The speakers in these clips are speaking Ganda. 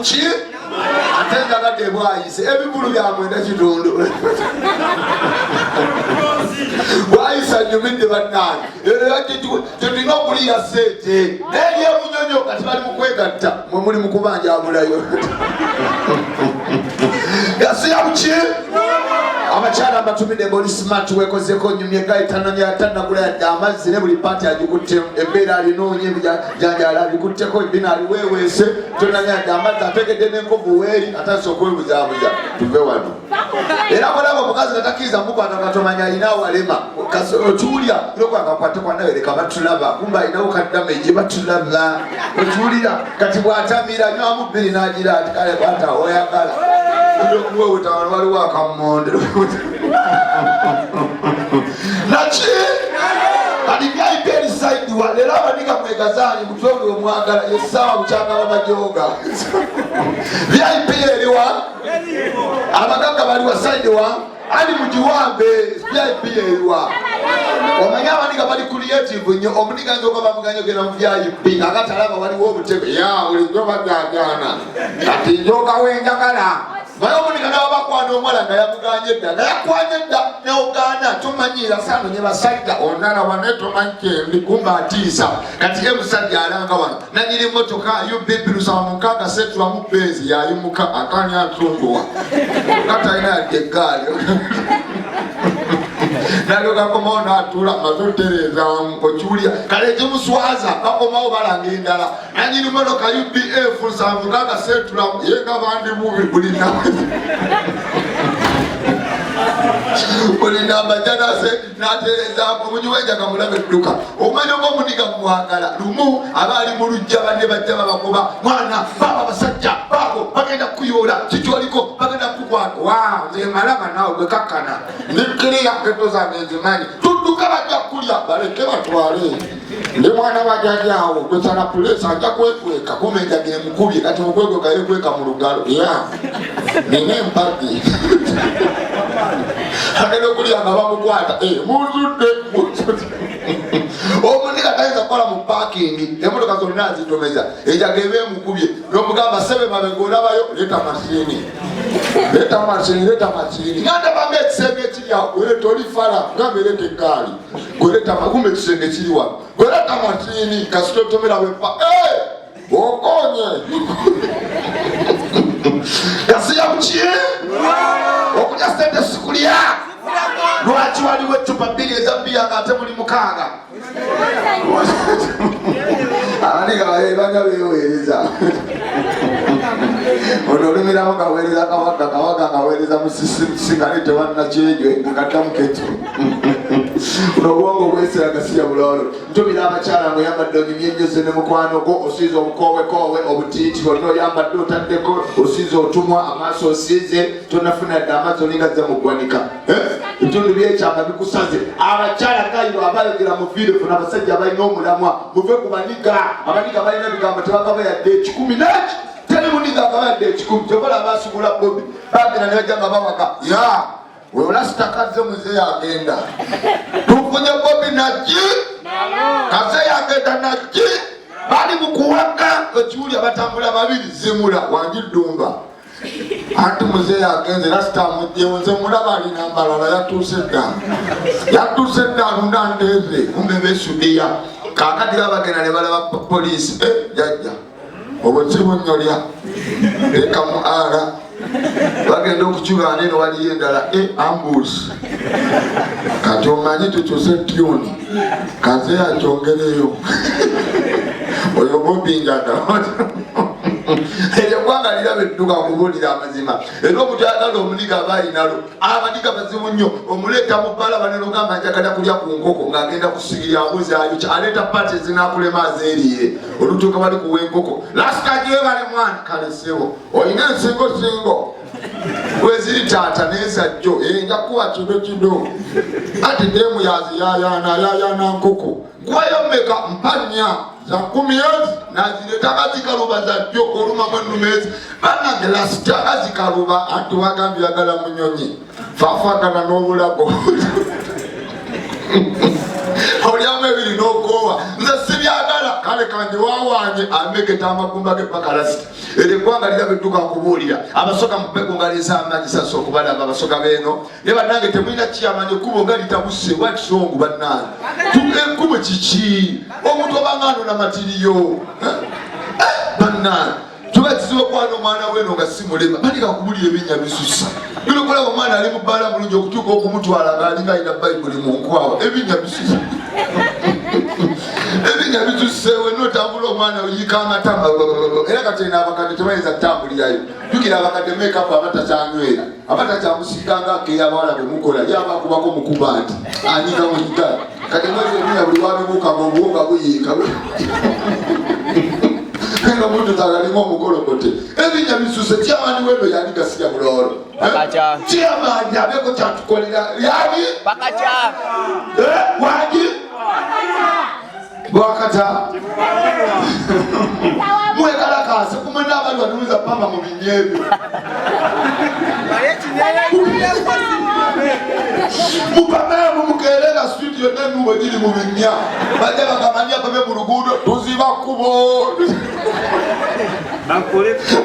buki ate njagadde bwayise ebivulu bya 9 kitundu bwayisa nyumidde bannange tetulina okuliira sente naye lyebunyonyo kati bali mukwegatta mwe muli mukubanja abulayo gasiya buki abakyala mbatumidde ngaoli smart wekozeko nyumye gayi tanagula yadde amazzi ne buli paati agikuttemu embeera alinoonye ebijanjaala abikutteko ebina aliweeweese tonanya yadde amazzi ategedde n'enkovu weeri atandise okwebuzaabuza tuve wano era bwolaba omukazi nga takkiriza mukwata katomanya alina awalema okiwulira nokwakakwate kwanawe leka batulaba kumba alinawo kadamage batulaba okiwulira kati bwatamira nywamu bbiri nagira ati kale kwata oyagala okuweweta wano waliwo akamonde naki kati vip eri saidi wa leero abaniga mwegazaanyi mutwe buli omwagala yesaawa bukyanga bamajoga vip eriwa abagagga baliwa saidi wa ali mugiwambe vip eriwa omanyi abaniga bali creative nnyo omuniga nza oba bamuganya ogenda mu vip akatalaba waliwo obutebe ya bulijjo bajajana kati njoga wenjagala naye omuniga nawe bakwana omuwala nga yamuganye dda nga yakwanye dda neogaana tomanyiira sanonye basajja onalaba naye tomanyi kyendi kumba atiisa kati ye musajja alanga wano nanyini motoka UBP lusanvu mukaaga setulamu benzi yayimuka akani atunduwa katalina yadde eggaali nalyoka akomawo natuula maze otereezaamu okiwulira kale ekimuswaza bakomawo balanga endala nanyini motoka UBF 76 setulamu ye nga bandi bubi buli buli namba janase naterezaako omunywi w'enjaga mulabe dduka omanya oba omuniga mwagala lumu aba ali mu lujja banne bajja babakuba mwana baaba basajja baabo bagenda kukuyoola kikyoliko bagenda kukukwata wa nze malaba naawe gwe kakkana ndi kiriya geto zange nzimanyi tudduka bajja kukulya baleke batwale ndi mwana wa jajaawo gwe sala puleesa ajja kwekweka kumbe enjaga emukubye kati mukwekweka yekweka mu lugalo ya nina empagi agenda okulya nga bamukwata eh, muzudde omunika tayinza kukola mu pakingi emotoka zonna azitomeza enjaga eba emukubye nomugamba sebe mabega olabayo leeta mashini leeta mashini leeta mashini nga ndabanga ekisenge ekiri awo gweleeta oli fala gamba ereeta eggaali gweleeta kumbe ekisenge kiri wano gweleeta mashini kasita otomera wepa eh! okonye gasiya buki okulya sente sikulya lwaki waliwo ecupa bbiri eza bbiya nga ate muli mukaaga abaniga banya beweereza ono olumiramu ngaweereza kawaga kawaga ngaweereza musisi nga ne tewannakyejwe nga kaddamu ketu buno obwongo bwesera gasiya buloolo Ntubira abakyala nga oyambadde onyumye nnyo ze ne mukwano gwo osiize obukoowekoowe obutiiti bwonna oyambadde otaddeko osiize otumwa amaaso osiize tonafuna dde amazzi olinga zze mu ggwanika eh? Ebitundu byekyama bikusaze abakyala gayiro abayogera mu vidiyo funa abasajja abalina omulamwa muve ku baniga abaniga balina ebigambo tebagaba yadde ekikumi neki teri muniga agaba yadde ekikumi kyokola abaasugula bobi bagenda ne bajja nga bawaga ya Oyo lasita kaze muzeeyi agenda. Tufunye Bobi naki? Kazeeyi agenda naki? Bali mu kuwaga ekiwulya batambula babiri zimula wangi ddumba. Anti muzeeyi agenze lasita amugyewo nze mulaba alina mbalala yatuuse dda. Yatuuse dda alunda ndeeze kumbe besudiya. Kaakati baba bagenda ne balaba poliisi. Eh, jajja. Obwo si bunnyolya. Leka mu ara. Bagenda okukigaana eno waliyo endala e ambus kati omanyi tukyuse tuni kaze akyongereyo oyo bobinjaga eryo eggwanga liraba edduka kubuulira amazima era omuntu ayagala omuniga aba alinalo abaniga bazibu nnyo omuleeta mu bbala banenogamba njagala kulya ku nkoko ng'agenda kusigirya abuzaayo aleeta pati ezinakulema azeeriye olutuuka bali kuwa enkoko lasita gyebale mwana kale sebo olina ensingo singo weziri taata nezajjo eh, nja kukuba kido kido anti demu yaziyayana ayayana nkoko nkuwayo meka mpa nnya za kumi ezi nazireta nga zikaluba zajjo olumamu ennume ezi banange lasita nga zikaluba anti wagambye yagala munyonyi fafagana n'obulago olyamu ebiri n'okoowa nze sibyagala kale Kakanje wawanye ameketa amagumba ge paka lasita. Eryo eggwanga liraba edduka nkubuulira. Abasoga mukube ku ngalo ez'amaanyi sasa okubalaba abasoga beeno. Naye bannange temulina kiyamani ekkubo nga litabuse what's wrong bannange? Ekkubo kiki? Omuntu obanga anona matiriyo. Eh? Eh, bannange tuba kizibu okwana omwana weno nga si mulema banika kubulira ebinnya bisusa bino kulaba omwana ali mu bbaala mulungi okutuuka okumutwala ng'alinga alina bayibuli mu nkwawa ebinnya bisusa ebinnya bisusse wena otambula omwana oyiika amatama era kati eno abakadde tebayinza kutambulirayo jukira abakadde mekapu aba takyanywera aba takyamusiiga nga akeya abawala bwe mukola ye aba akubako mukuba nti anyiga munyiga kati mwezi eminya buli wabibuuka nga obuwunga buyiika nga omuntu tagalinga omukolokote ebinnya bisuse kyamani weno yali gasiya buloolo kyamani abeeko kyatukolera yani eh, wangi Bwakata mwekalakaase kumwena abali watumiza pama mu binya ebyo mupameemu mukeere nga street yonna emiwubo giri mu binnya bajja bagamanya pame mu luguudo tuziba kkubo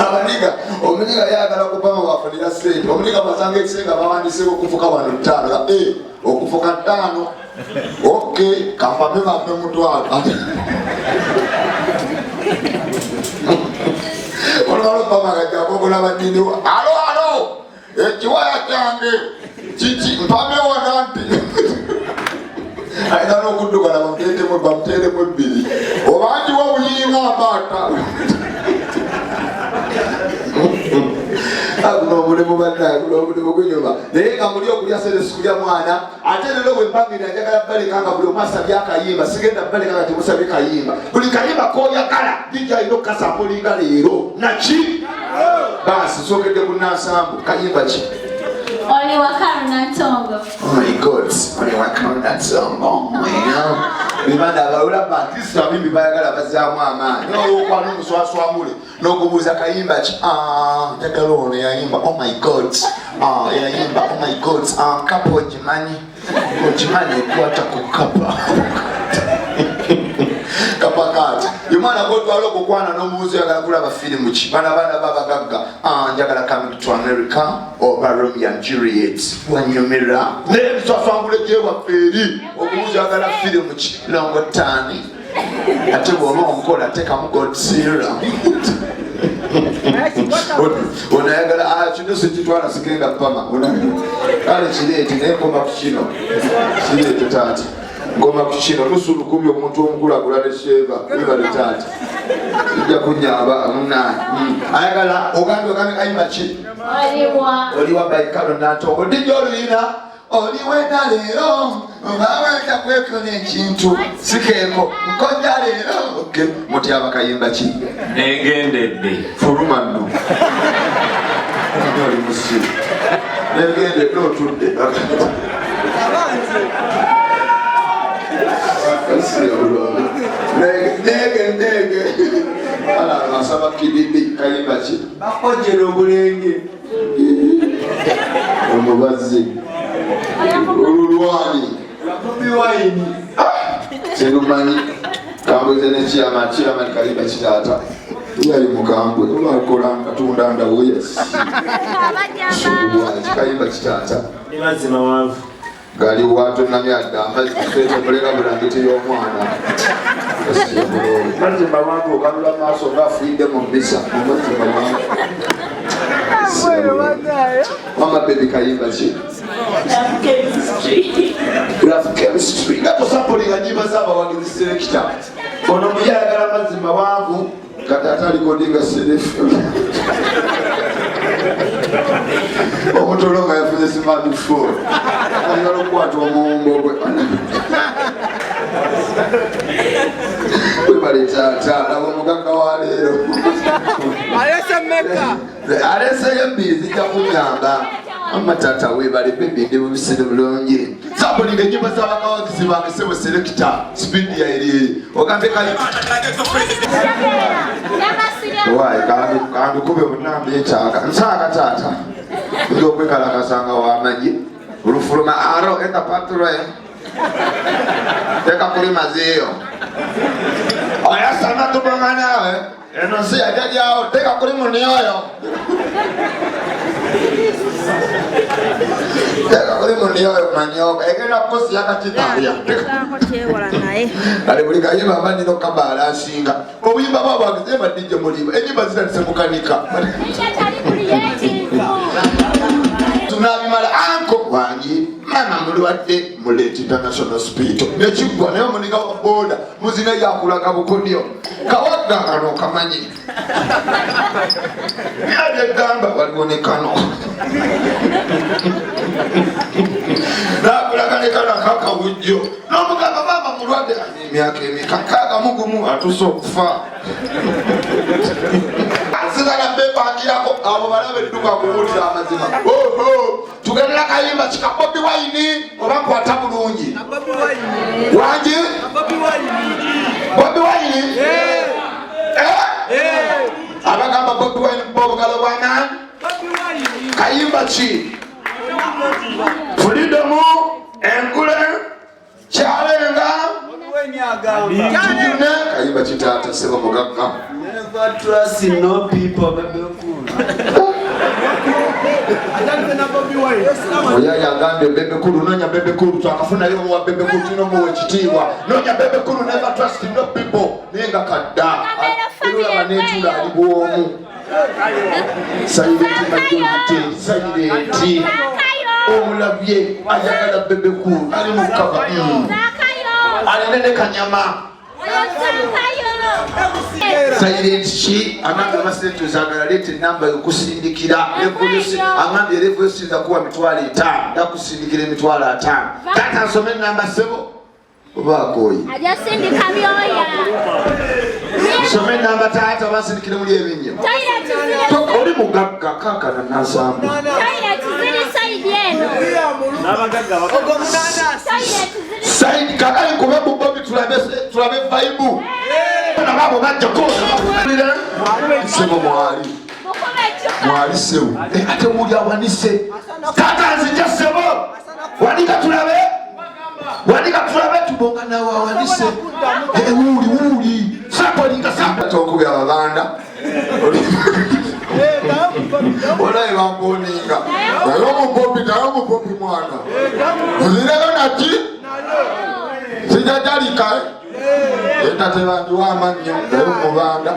abaniga omuniga yagala kupama wafunira sente omuniga basanga ekisenga bawandiseeko okufuka wano ttaano eh, okufuka ttaano Okay, kampame bampe mutwalo. Olwalo pama kajja kokola bannyini alo alo ekiwaya kyange kiki mpame wona nti ayina n'okudduka na bamuteetemu bamuteeremu ebbiri oba njiwa buyinga ambaata guno omulimu bannaye guno omulimu gunyuma naye nga muli okulya sente sikulya mwana ate lero bwe mbangirira njagala baleka nga buli omu asabye akayimba sigenda baleka nga temusabye kayimba buli kayimba koyagala dijja alina okukasampulinga leero naki baasi nsookedde ku nansambu kayimba ki oli wakalunantongo oh my god oli wakalunantongo bibanda abalaba kristo abimbi bayagala bazaamu amaanyi olwokwana omuswaswamule nokubuuza kayimba ki ah, njagala ono yayimba oh my god ah, yayimba oh my god ah, kapa ogimanyi ogimanyi ekwata ku kapa kapakaati yomwana gotwala okukwana nomubuuzi oyagala kulaba firimu ki bana baana babagagga njagala coming to america oba romeo and juliet wanyumira naye ebiswaswangule gyewaffe eri okubuuzi oyagala firimu ki longotani ate bwoba onkola tekamu godzilla ono ayagala ah, kino sikitwala sigenda pama kale kireete naye nkoma ku kino kireete taata nkoma ku kino nusu lukumi omuntu omukulu agula ne sheeva webale taata ijja kunyamba munange hmm. ayagala ogambye ogambye kayimba ki oliwa baikalo nantongo dijja oluyina oli wena leero obawenda kwekola ekintu sikeeko nkoja leero mutyaba kayimba ki negendedde fuluma nno oli musiru negendedde otudde nege nege ala asaba kibibi kayimba ki bakojera obulenge omubazi olulwani sirumanyi kambuze nekiyama kiyama kalimba kitaata yali mukambwe oba akola katunda ndawo yasukayimba kitaata gali watonamya dda amazzi fetomulera bulangiti y'omwana mazzi mawanvu okanula maaso nga afiidde mu mmisa amazzi mawanvu mama bebi kayimba ki love chemistry nga tosapolinga nyimba z'abawagizi selekita ono muye ayagala mazzi mawanvu kati ate alikodinga serefu omutolo nga yafunye smartphone ayagala okukwata omuwumbo gwe webale taata laba omugagga wa leero aleseyo ebbiri zijja kunyamba mama taata webale bebi ndi bubisire bulungi sabulinga enyimba z'abakawagizi bange sebo selekita sipiidi yairi ogambye kali wayi kandukube munambi etaaga nsaaka taata nja okwekalakasa nga wamanyi olufuluma aro enda patre teka kuli maziyo Oyasama tubonga naawe eno nsi yajajaawo teeka kuli munioyo teeka kuli munioyo manyoka egenda kukusiya kakitalya kale buli kayimba mba nina okukabaala asinga obuyimba bwabwange zema dijje mulimba enyimba zitandise mukanika tunabimala anko wangi maama mulwadde muleeta international hospital nekiggwa naye omuniga wa boda muzina yakulaga bukodyo kawagga kano okamanyi byagamba waliwo ne kano nakulaga ne kano akakawujjo nomugamba maama mulwadde emyaka emeka nkaaga mugumu atuuse okufa sigala bepangirako abo balabe edduka kuwulira amazima oho tugendera kayimba kika Bobi Wine oba nkwata bulungi wangi Bobi Wine eh? Abagamba Bobi Wine kuba obugalo bwamaanyi kayimba ki freedom engule kyalenga tujune kayimba kitaata sebo mugagga Never trust in no people, baby cool. Oyo yagambye Bebe Cool, nonya Bebe Cool, twakafunayo omuwa Bebe Cool, tulina omuwa ekitiibwa. Nonya Bebe Cool, never trust in no people. Naye nga kadda. Olaba n'etula ali bw'omu. Silent majority, silent. Omulabye ayagala Bebe Cool, ali mu kava. Alina ne kanyama. Silent ki agambye amasente ozagala leeta enamba yokusindikira agambye level yosinza kuwa 500,000 ndakusindikira 500,000 taata nsome enamba ssebo oba akooye Ajasindika byoya. Nsome enamba taata oba nsindikire muli ebinnyo oli mugagga kaakana nasambu Saidi kakali kube bubobi tulabe tulabe vibe. Na babo bajja ko. Sebo mwali. Mwali sebo. Ate muli awanise. Tata nzija sebo. Wanika tulabe. Wanika tulabe tubonga nawe awanise. Wuli wuli. Sako linga sako. Tokubya ababanda. Walayi bamboninga. Naye omupopi naye omupopi mwana. Nzireyo naki? Sijajalika etatebandiwa amannyo naye mubanda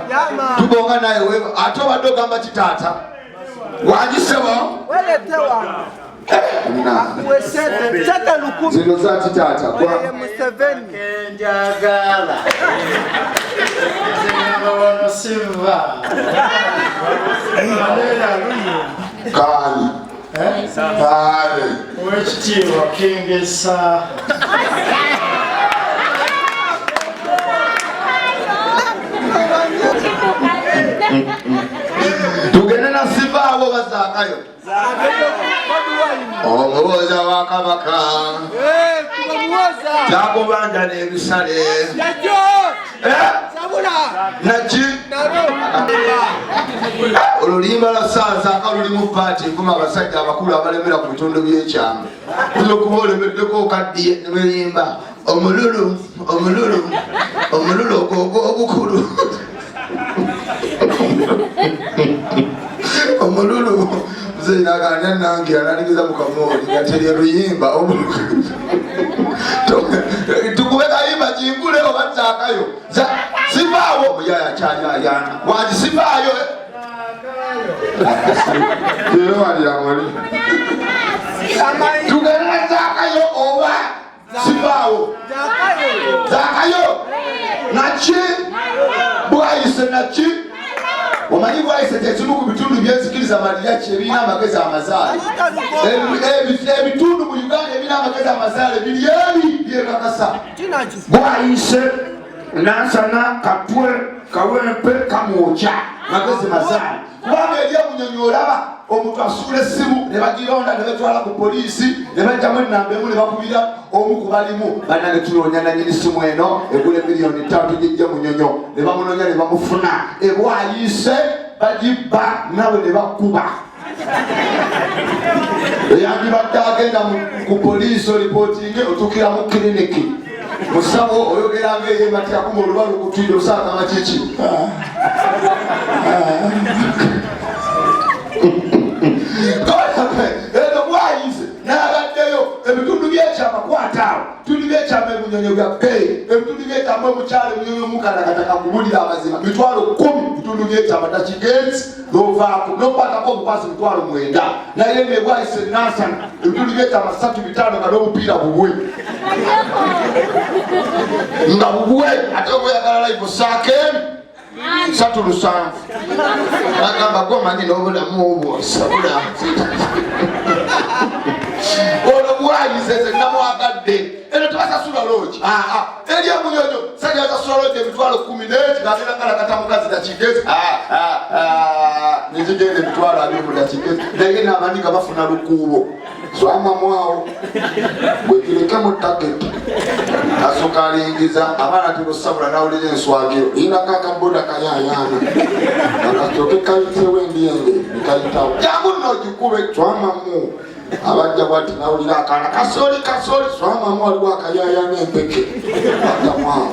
tubonga naye ate obadde ogamba kitaata wangisebo zino za kitaata Njagala. Kaani kaani Owekitiibwa Kengesa. Tugende na sivaawo bazaakayo omubuuza wa kabaka kyakubanja n'ebisale naki olulimba lwa saazaaka lulimu paati envuma abasajja abakulu abalemera ku bitundu by'ekyama oyinza okuba olemeddeko okaddiye ne berimba omululu omululu omululu ogwo ogukulu omululu nze naganya nange analigeza mu kamooli nga terya luyimba tukube kayimba kingule oba zaakayo sivaawo omuyaya akyayayana wangi sivaayo terewalira muli tugende zaakayo oba sivaawo zaakayo naki bwayise naki omanyi bwayise kyekimu ku bitundu byenzikiriza maliyaki ebirina amagezi amazaale ebitundu mu Uganda ebirina amagezi amazaale biri ebi byekakasa bwayise Nansana Katwe Kawempe Kamwokya magezi mazaale kubanga eri omunyonyi olaba omuntu asuula essimu ne bagironda ne batwala ku poliisi ne bajjamu ennamba emu ne bakubira omu ku balimu bannange tunoonya nannyini ssimu eno egula 5,000,000 gijja munyonyo ne bamunoonya ne bamufuna ebwayise bagibba nawe ne bakuba eyandibadde agenda ku poliisi olipootinge otuukira mu kiriniki Musawo oyogera ng'eyebatya kuma oluba lukutwire osanga kiki? Eno bwayize n'abaddeyo ebitundu by'ekyama kwata awo bitundu by'ekyama ebunyonyo bya bbeeyi ebitundu by'ekyama omukyalo ebunyonyo omukalakataka kubulira amazima 100,000 bitundu by'ekyama takigenzi n'ovaako n'okwatako obukwasi 90,000 naye nebwayise nansana ebitundu by'ekyama 3 5 nga n'obupiira bubwe nga bubwe ate obweyagala live saako emu 37 agamba gwomanyi n'obulamu obwo sabula ono bwayize ze namwagadde eno tebasasula loogi eri emunyonyo sajja basasula loogi 10,000 neki gagenda kalakata mukazi dakigezi nekigenda 20,000 mu dakigezi naye n'abandi nga bafuna lukuubo swamamwawo gwekireke mu tageti asooka alingiza abaana tebosabula nawulira enswagiro inako akaboda kayayaana akasooke kayitewo endyenge nekayitawo jangu nno ogikube swamamu abajja bwati nawulira akaana kasoli kasoli swamamu waliwo akayayaana empeke adamwawo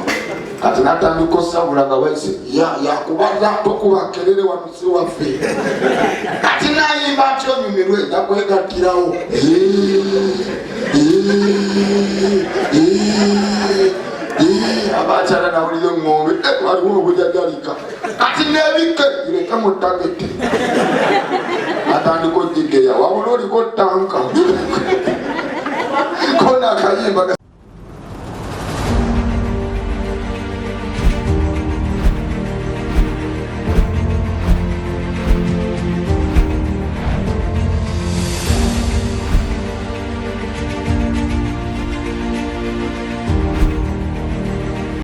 kati natandika osabula nga waise yakubaza tokuba kerere wano si waffe kati nayimba nti onyumirwe njakwegattirawo abakyala nawulira eŋŋombe waliwo obujajalika kati nebikke ireke mu tageti atandika ogigeya wabula oliko tanka kona akayimba.